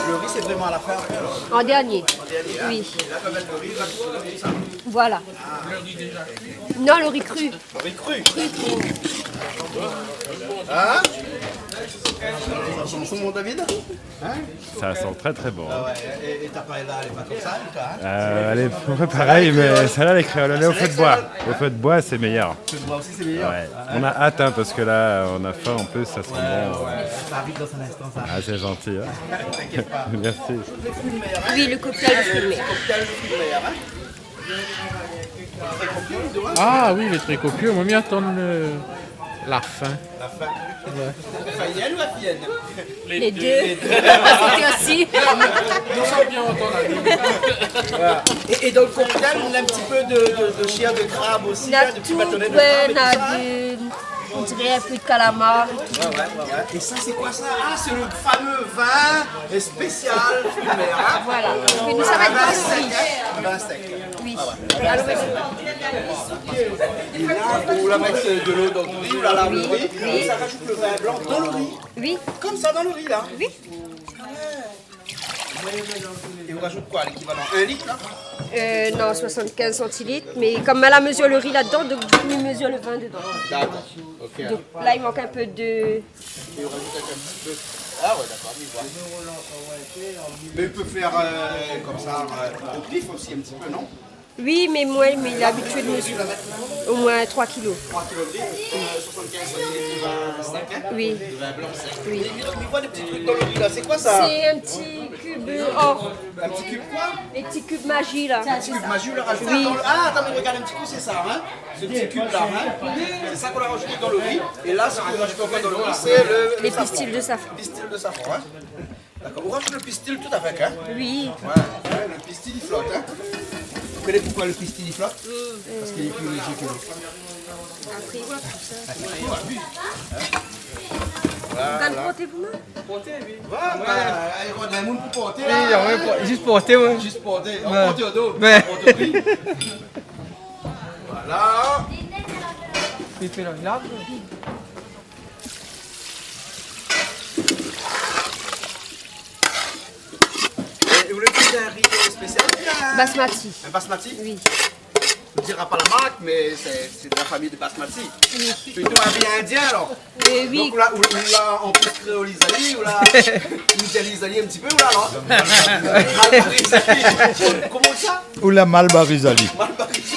Le ri, sé vréman a la fin, apré, alor ? An dèrnié. An dèrnié, in ? Oui. É la, kan mèt le ri, la, tout sa. Voilà. Non, le ri kri. Ri kri. In ? Sa i san bon, David ? In ? Sa i san trè, trè bon, in. Ah ouais, é, é ta paella, lé pa konmsa, ou, in ? Euh, èl lé parèy, mé sèl-la, lé kréol. Èl lé o fé de boi. O fé de boi, sé méyèr. Fé de boi osi, sé méyèr. Ouais. Ah, in ? Nou la hat, in, parske la, nou la fin, an plis, sa i san bon. Ouais, ouais, sa i ariv dan in instan, sa. Ah, sé zanti, in. T'inquiète pas. Mèrsi. Oui, le cocktail de fruits de mer. Cocktail de fruits de mer, in. Ah oui, lé trè kopié. Moin, mi atann, euh, la fin. La fin. Ouais. Fayèn ou afiyèn ? Les deux. Les deux. C'était aussi. Nou sa bien antann, in. Voilà. É, é dan le cocktail, nou na in ti pé de, de, de chair de crabe osi, in, de ti bâtonnet de crabe é tout sa, in. Nou na tout, ouais, nou na de On diré in pé de kalamar é tout. Ouais, ouais, ouais, ouais. É sa, sé koi sa ? Ah, sé le fameux vin spécial fruits de mer, in. Voilà. Parske nou, sa va èt dan le ri. In vin sèk, in. Oui. Ah ouais. Alor, vas-y. É la, ou la mèt, euh, de lo dan le ri, ou la lav le ri, é sa i razout le vin blan dan le ri. Oui. Konmsa, dan le ri, la. Oui. Ah ouais. É ou razout koi, lékivalan in lit, la ? Euh, non, soixante-quinze centilitres, mé konm mi la mezir le ri ladan, donk, di kou, mi mezir le vin dedan. Dakor, ok. Donk la, i mank in pé de... É ou razout in ti pé. Ah ouais, dakor, mi voi. Mé ou pé fèr, euh, konmsa, euh, o pif osi, in ti pé, non ? Oui, mé moin, mé labitid, moin, omoin troi kilo. Troi kilo de ri, euh, soixante-quinze centimes, vin sec, hein ? Oui. De vin blanc sec. Oui. Et dis donc, mi voi des petits trucs dans le riz là, c'est quoi ça ? C'est un petit cube, euh, or. Un petit cube quoi ? Les petits cubes Maggi, là. Un petit cube Maggi, on l'a rajouté dans le... Ah, attends, mais regarde un petit coup, c'est ça, hein ? Ce petit cube-là, hein ? C'est ça qu'on a rajouté dans le riz. Et là, ce qu'on rajoute encore dans le riz, c'est le, le safran. Les pistils de safran. Pistil de safran, hein ? D'accord. On rajoute le pistil tout avec, hein ? Oui. Ouais, ouais, le pistil, il flotte, hein ? Vous connaissez pourquoi le pistil, il flotte ? Parce qu'il est plus léger que l'eau. Après, voilà, tout ça. Voilà. Vous allez porter vous-même ? Voilà, bah, il y a un monde pour porter, là, hein ? Oui, juste porter, ouais. Juste porter. On porte au dos. Ouais. On porte au prix. Voilà. Il fait la glace. Et vous voulez plus d'un riz spécial ou bien un... Basmati. Un basmati ? Oui. On dira pas la marque, mais c'est, c'est de la famille de basmati. Oui. Plutôt un riz indien, alors. Euh, oui. Donc, on l'a, on l'a en plus créolisé, on l'a indianisé un petit peu, là, alors. Malbarisé. Comment ça ? Ou la malbarisé. Malbarisé.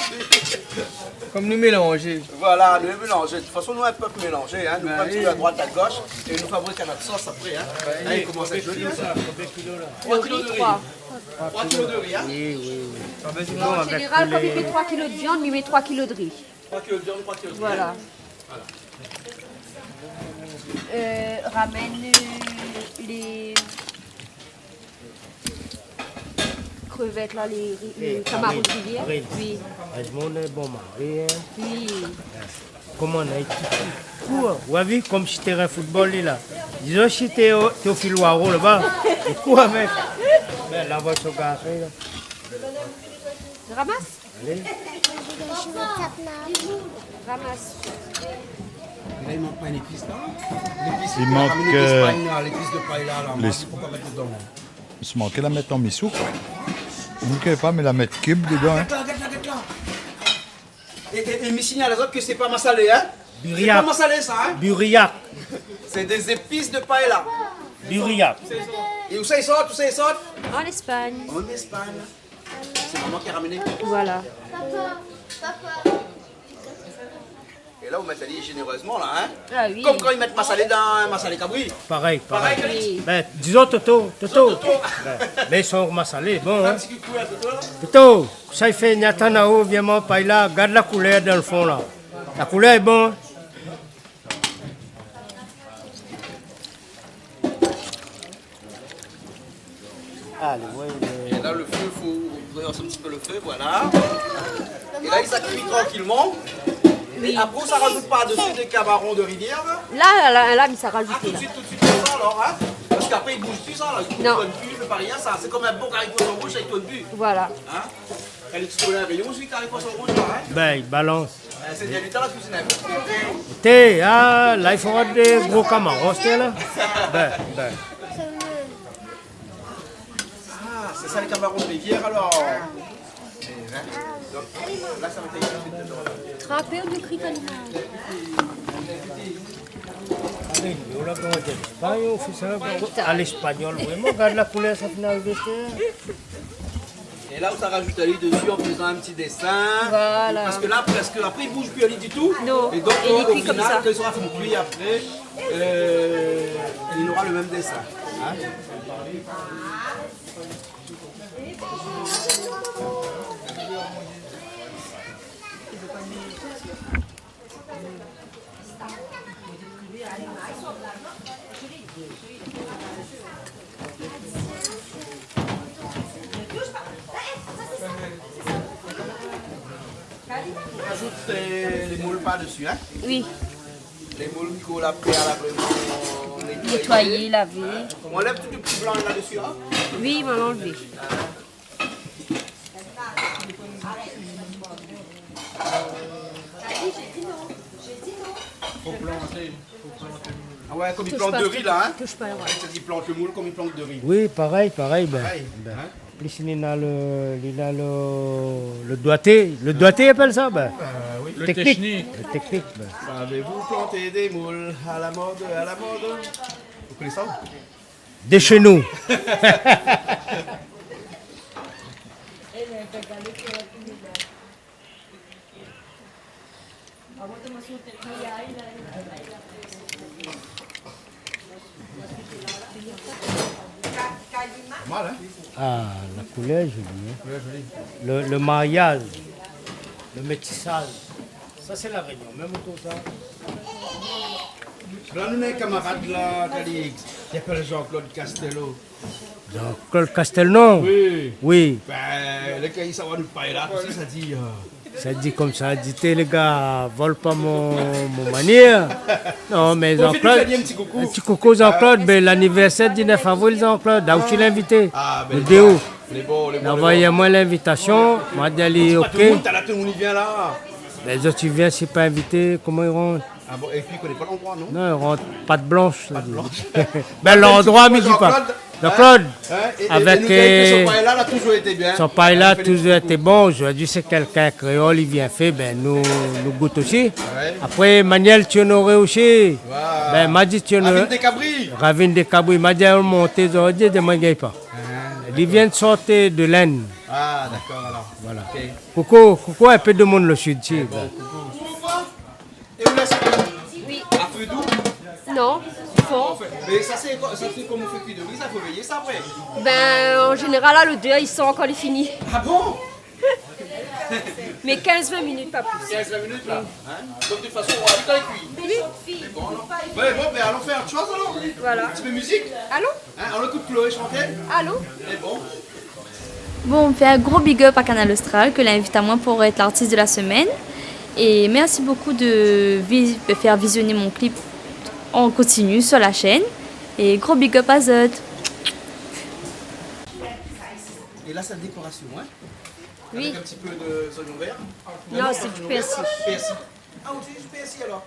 Kom nou mélanzé. Voilà, nou mélanzé. De toute façon, nou in pèp mélanzé, hein. Nou pran in ti pé à droite, à gauche, et nou fabrik nout sos apré, hein. Là, il commence à être joli, hein. Troi kilo de ri. Troi kilo de ri, hein. Oui, oui, oui. An zénéral, kom i fé troi kilo de viann, mi mèt troi kilo de ri. Troi kilo de viann, troi kilo de ri. Voilà. Voilà. Euh, ramèn, euh, lé krevèt la, lé, lé kamaron de rivièr. Ri. Oui. Èzmon lé bon mari, hein. Oui. Koman na éti kour, ou la vi, kom si térin football, li la. Dizon si té o, té o filwaro laba, li kour avèk. Mé la voi son garson, la. Ramas. Alé. Ramas. Là, il manque pas une épice, là. L'épice qu'on a ramenée d'Espagne, là, l'épice de paella, là. Il manque, euh, on m'a dit, pourquoi mettre dedans, là ? I mank la mèt an miso, koi. Mi koné pa, mé la mèt kib dedan, hein. Gèt la, gèt la, gèt la. Et, et, et mi signale azot que c'est pas massalé, hein. Buriak. C'est pas massalé, ça, hein. Buriak. C'est des épices de paella. Buriak. Et où ça, ils sortent, où ça, ils sortent ? En Espagne. En Espagne. C'est maman qui a ramené. Voilà. Papa, papa. Et là, vous mettez généreusement, là, hein ? Ah oui. Comme quand ils mettent massalé dans un massalé kabri. Parèy, parèy. Parèy, Calix. Oui. Bin, dizon Toto, Toto. Toto. Bin, mé son massalé, bon, hein. Un petit coucou à Toto, là. Toto, sa i fé nyata na o, vien man paella, gard la koulèr dan le fon, la. La koulèr lé bon, hein. Alé, ouais, ouais. Et là, le feu, faut rehausser un petit peu le feu, voilà. Et là, ça cuit tranquillement. Oui. Et après, ça rajoute par-dessus des camarons de rivière, là. Là, là, là, là, mi sa rajout la. Ah, tout de suite, tout de suite, comme ça, alors, hein. Parce qu'après, il bouge plus, ça, là. Non. Il tourne plus, il fait pas rien, ça. C'est comme un bon carré de poisson rouge, ça, il tourne plus. Voilà. Hein ? Calix, tu connais un rayon, celui qui arrive pas sur le rouge, là, hein ? Bin, i balans. Euh, c'est bien, lui, t'as la cuisine, hein. Té, ah, la, i fo avoir dé gro kamaron, té, la. Bin, bin. Ah, c'est ça, les camarons de rivière, alors. Eh, hein. Donc, là, ça va être dedans, là. Trapé ou du cri animal ? Alé, nou la, koman i di, Espagne, on fait ça à l'espagnol, vraiment, regarde la couleur, ça fait une... Et là, on s'en rajoute ali dessus en faisant un petit dessin. Voilà. Parce que là, presque, après, il bouge plus ali du tout. Non. Et donc, il est cuit comme ça. Quand il sera fini cuit après, euh, il aura le même dessin. Hein ? Rajoute, euh, les moules par-dessus, hein. Oui. Les moules qu'on a pris à la vraiment nettoyer. Nettoyer, laver. On enlève tout le petit blanc là-dessus, hein. Oui, on va l'enlever. Faut planter, faut planter. Ah ouais, comme ils plantent de riz, là, hein. Touche pas, touche pas, ouais. C'est-à-dire qu'ils plantent le moule comme ils plantent de riz. Oui, parèy, parèy, bin, bin. Pareil, hein. Plis li na le, li na le, le doigté. Le doigté, i apèl sa, bin. Euh, oui. Le technique. Le technique, bin. Savez-vous planter des moules à la mode, à la mode ? Vous connaissez ça ? De chez nous. Pas mal, hein ? Ah, la couleur est jolie, hein. Couleur jolie. Le, le mariage, le métissage. Ça, c'est La Réunion. Même autour ça. La, nou néna in kamarad la, Calix, i apèl Jean-Claude Castello. Jean-Claude Castelnau ? Oui. Oui. Ben, le gars, i sava nou parl la, kosa sa di, euh, sa di konmsa, di, té, lé gars, vol pa mon, mon manièr. Non, mé Jean-Claude, in ti koukou. Profite de lui faire un petit coucou. In ti koukou, Jean-Claude, ben, l'anniversaire du neuf avril, Jean-Claude, la ou lé invité. Ah, ben, le deux août. Lé bon, lé bon, lé bon. Anvoy amoin l'invitation, ma di ali, OK. Sé pa tout le monde, t'as la, tout le monde i vien la. Ben, zot i vien, si pa invité, koman i rant ? Ah bon, épi i koné pa l'androi, non ? Non, i rant pat blansh, la di. Pat blansh. Ben, l'androi, mi di pa. Jean-Claude, hein, é, é, avèk, é nou di ke son paella la touzour été bien. Son paella la touzour été bon. Zordi sé kèlkin kréol, i vien fé, ben, nou, nou gout osi. Ouais. Apré, Manuel Tionoré osi. Waouh. Ben, ma di Tionoré. Ravine des Cabris. Ravine des Cabris. Ma di ali, monté zordi, di amoin i gingn pa. Ah, d'accord. Li vien sort de l'Inde. Ah, d'accord, alors. Voilà. OK. Koukou, koukou in pé de moun le sud, si. Bon, koukou. Et vous laissez Oui. À feu doux ? Non, fort. Enfin, mais ça, c'est quoi ? Ça, c'est comme on fait cuire de riz, ça, faut veiller ça après. Ben, en général, la, l'odeur, i san kan lé fini. Ah bon ? Mais quinze vingt minutes, pas plus. Quinze vingt minutes, là. Hein ? Donc, de toute façon, on va vite aller cuire. Oui. C'est bon, non ? Ouais, bon, ben, allons faire autre chose, alors. Voilà. Un petit peu de musique. Allons. Hein, on écoute Chloé chanter. Allons. C'est bon. Bon, mi fé in gro big up à Kanal Austral, ke la invit amoin pou èt l'artiste de la semaine. É mèrsi bokou de vi-, de fé vizioné mon clip an kontinu sur la chaîne. É gro big up azot. Et là, c'est la décoration, hein ? Oui. Avec un petit peu de, d'oignon vert. Ah non, c'est du persil. Persil. Ah, on utilise du persil alors ?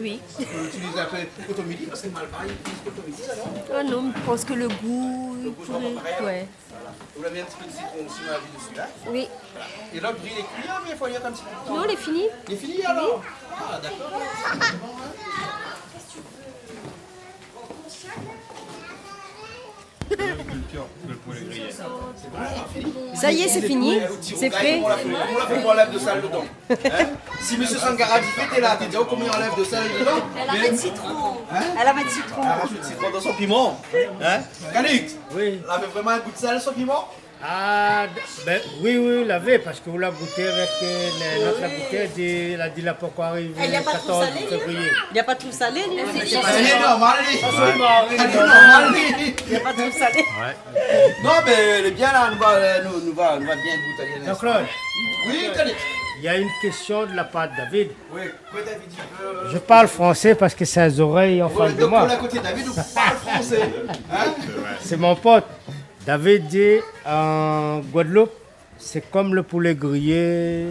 Oui. On peut utiliser un peu koton mili parce que Malbar, ils utilisent koton mili, ça, non ? Ah non, mi pans ke le gou, le gou sera pas pareil, alors. Ouais. Voilà. Vous avez un petit peu de citron aussi, ma vi, dessus, hein ? Oui. Voilà. Et là, le riz, il est cuit, hein, mais il faut y aller un petit peu de temps. Non, il est fini. Il est fini, alors ? Oui. Ah, d'accord. Bon, hein. Sa i lé, sé fini. Sé pré. Koman la fé, koman la fé pou anlèv de sèl dedan ? Hein ? Si mésyé Sangara di fé, té la, té di, oh, koman i anlèv de sèl dedan ? Èl la mèt sitron. Hein ? Èl la mèt sitron. Èl la rajout sitron dan son piman. Hein ? Calix, oui, lavé vréman in gou de sèl, son piman ? Ah, d-, ben, oui, oui, lavé, parske ou la gouté avèk, euh, la, l'ot la gouté, èl la di, èl la di, la pankor arivé. Èl, na pa tro salé, quatorze février. Na pa tro salé, li. Sa, sé normal, li. Sa, sé normal, li. Na pa tro salé. Ouais. Non, mé lé bien la, nou va, euh, nou, nou va, nou va bien gout ali. Jean-Claude. Oui, Calix. Il y a une question de la part de David. Oui, quoi, David, il veut, euh, Je parle français parce que c'est les oreilles en face de moi. Oui, donc, là, côté David, on parle français. Hein ? C'est mon pote. David dit, en Guadeloupe, c'est comme le poulet grillé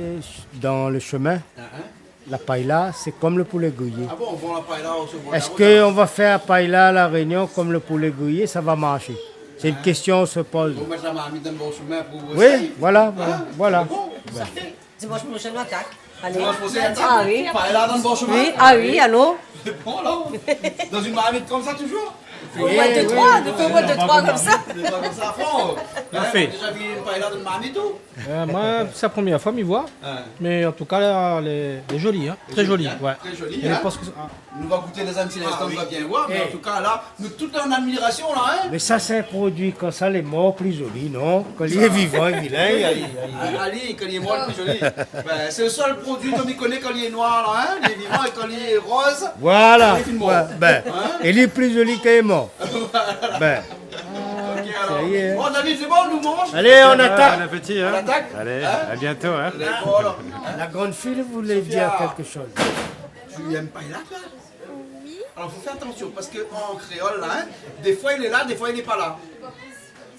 dans le chemin. Ah, hein. La paella, c'est comme le poulet grillé. Ah bon, on vend la paella au chemin. Est-ce que on va faire paella à La Réunion comme le poulet grillé, ça va marcher ? C'est une question on se pose. Hein ? Faut mettre la marmite dans le bon chemin pour... Oui, essayer. Voilà, hein ? Voilà. C'est bon, ça fait. Dimanche prochain, on attaque. Allez. Dimanche prochain, on attaque. Ah oui. Paella dans le bon chemin. Oui, ah oui, allô ? C'est bon, là. Dans une marmite comme ça, toujours ? Faut mettre deux, trois, faut mettre deux, trois comme ça. Deux, trois comme ça, à fond. Parfait. Hein, déjà vu une paella dans une marmite, ou ? Euh, moin, sé la promièr foi mi voi. Ouais. Mé an tou ka, la, lé, lé zoli, hein. Très joli, hein. Ouais. Très joli, hein. Mé mi pans ke, ah. Nou va gouté dan in ti linstan, nou va bien voir, mé an tou ka, la, nou tout an admiration, la, hein. Mé sa, sé in produi, kan sa lé mor, pli zoli, non ? Kan li lé vivan, li lé vilin, li, li, li... Ah, li, kan li lé mor, li lé pli zoli. Ben, sé le sèl produi ke mi koné, kan li lé noir, la, hein, li lé vivan, é kan li lé roz, voilà, li lé fine mor. Ouais, ben, é li lé pli zoli kan li lé mor. Voilà. Ben. OK, alors. Ça y est. Bon, David, c'est bon, on mange ? Allez, on attaque. Bon appétit, hein. On attaque ? Allez, à bientôt, hein. Allez, voilà. La grande fille voulait dire quelque chose. Sophia, tu aimes paella, toi ? Oui. Alors, faut faire attention, parce que en créole, là, hein, des fois, il est là, des fois, il n'est pas là.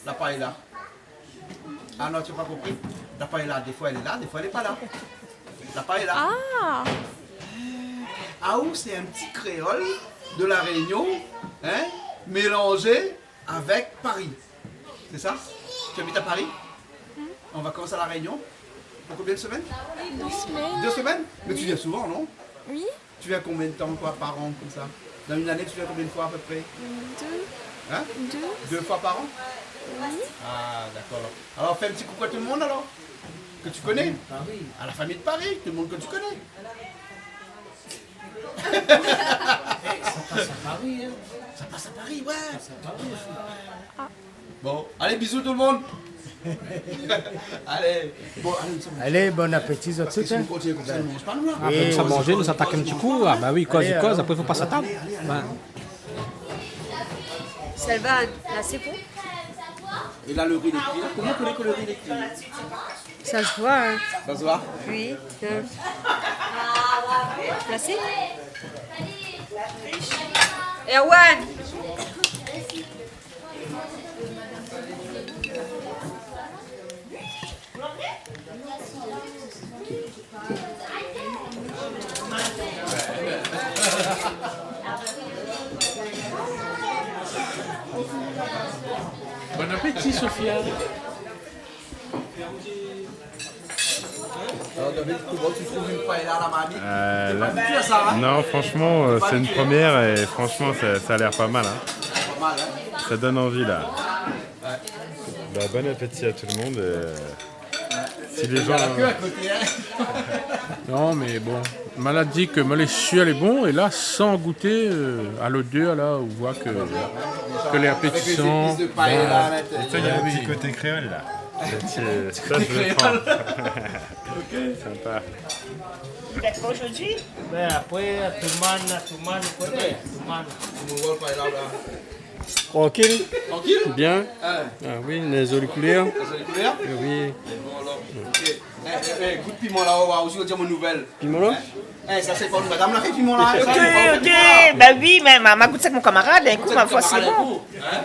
La paella. Ah non, tu as pas compris. La paella, des fois, elle est là, des fois, elle est pas là. La paella. Ah. Aou, c'est un petit créole de La Réunion, hein, mélangé avec Paris. C'est ça ? Tu habites à Paris ? Hmm. En vacances à La Réunion ? Pour combien de semaines ? Deux semaines. Deux semaines ? Mais tu viens souvent, non ? Oui. Tu viens combien de temps, quoi, par an, comme ça ? Dans une année, tu viens combien de fois à peu près ? Deux. Hein ? Deux. Deux fois par an ? Oui. Ah, d'accord. Alors, fais un petit coucou à tout le monde, alors. Tu connais ? Ah oui. À la famille de Paris, tout le monde que tu connais. Eh, ça passe à Paris, hein. Ça passe à Paris, ouais. Ça passe à Paris, ça. Bon, allez, bisous tout le monde. Allez. Bon, allez, nou sava. Allez, bon appétit, zot tout, hein. Parske si nou kontinié konmsa, nou manz pa, nou, la. Ah, ben, nou sa manzé, nou sa atak in ti kou. Ah, ben oui, koz, koz, apré, fo pas a tab. Allez, allez, allez. Ben. Salva, là, c'est bon ? Et là, le riz, il est cuit. Comment on connaît que le riz, il est cuit ? Ça se voit, hein. Ça se voit ? Oui. Euh. Merci. Erwan. Bon appétit, Sophia. Alors, David, comment tu trouves une paella à la marmite ? Euh, t'es pas habitué à ça, hein ? Non, franchement, euh, c'est une première et franchement, ça, ça a l'air pas mal, hein. Pas mal, hein ? Ça donne envie, là. Ouais. Bah, bon appétit à tout le monde, euh, si les gens, euh, Non, mais bon, ma la di ke ma lé sir lé bon, é la, san gouté, euh, à l'odeur, là, on voit que, que lé apétisan. Avec les épices de paella à l'intérieur. Ben, oui. Petit côté créole, là. C'est, euh, ça, je le prends. Ok. Sympa. Peut-être pas aujourd'hui. Ben, après, tout le monde, tout le monde connaît, tout le monde. On voit le paella, là. Trankil. Trankil ? Bien. Ah. Ah oui, in zoli koulèr. In zoli koulèr ? Oui. Bon, alor, ok. Eh, eh, eh, gout piman la, ou va oir osi, ou di amoin nouvèl. Piman la ? Hein ? Eh, sa sé pa madam la fé piman la, hein, sa, ou pa fé piman la. Ok, ok. Bah oui, mé ma, ma gout sa èk mon kamarad, in kou, ma foi, sé bon. Hein ?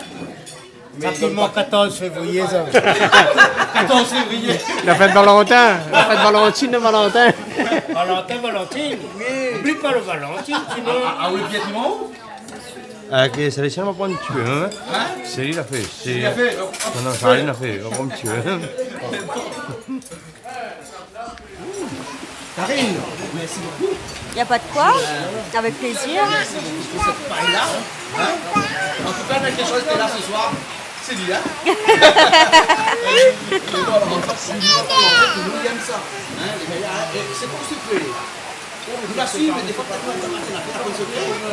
Sa piman katorz févrié, sa. Katorz févrié. La fèt Valentin. La fèt Valentine, Valentin. Valentin, Valentine. Oui. Oubli pa lo Valentine, sinon. Ah, ah, ah, oui, bien piman ou ? Ah, ok, sé li, sa va pran in ti pé, hein ? Hein ? Sé li la fé, sé... Sé li la fé. Non, non, sé Karine la fé, va pran in ti pé, hein ? Karine, merci beaucoup. Y a pas de quoi. Avec plaisir. Merci beaucoup pour cette paella, hein ? En tout cas, quelque chose qui est là ce soir, c'est lui, hein ? Et voilà, en fait, c'est lui, en fait, nous, il aime ça. Hein, les gars, et c'est pour se créer.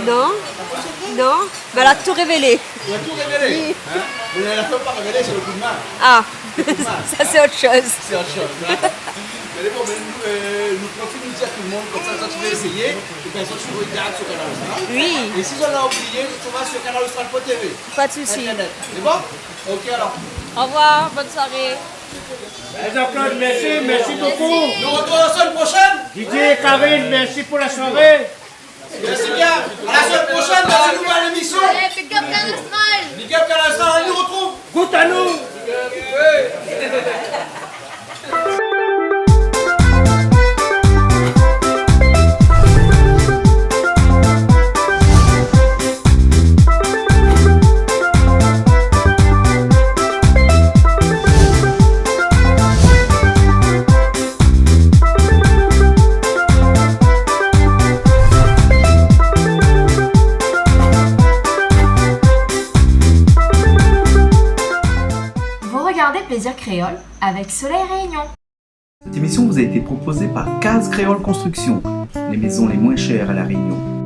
Non. Non. Mé la tout révélé. Ou la tout révélé. Oui. Hein ? Mé la fé pa révélé, sé lo kou d'min. Ah. Lo kou d'min. Sa, sé ot shoz. Sé ot shoz, hein. Mé bon, mé nou, euh, nou profit, nou di a tout lo moun, konmsa, si ou vé éséyé, é bin, si ou rogard sur Kanal Austral. Oui. É si ou la oublié, ou va sur kanal austral point T V. Pas de souci. Internet. Sé bon ? Ok, alor. Au revoir, bonne soirée. Jean-Claude, merci, merci beaucoup. Nous retrouvons la semaine prochaine. Didier et Karine, merci pour la soirée. Merci bien. À la semaine prochaine dans une nouvelle émission. Allez, big up Kanal Austral. Big up Kanal Austral, on nous retrouve. Goûte à nous. Vous regardez Plaisir Créole avec Soleil Réunion. Cette émission vous a été proposée par Case Créole Construction, les maisons les moins chères à La Réunion.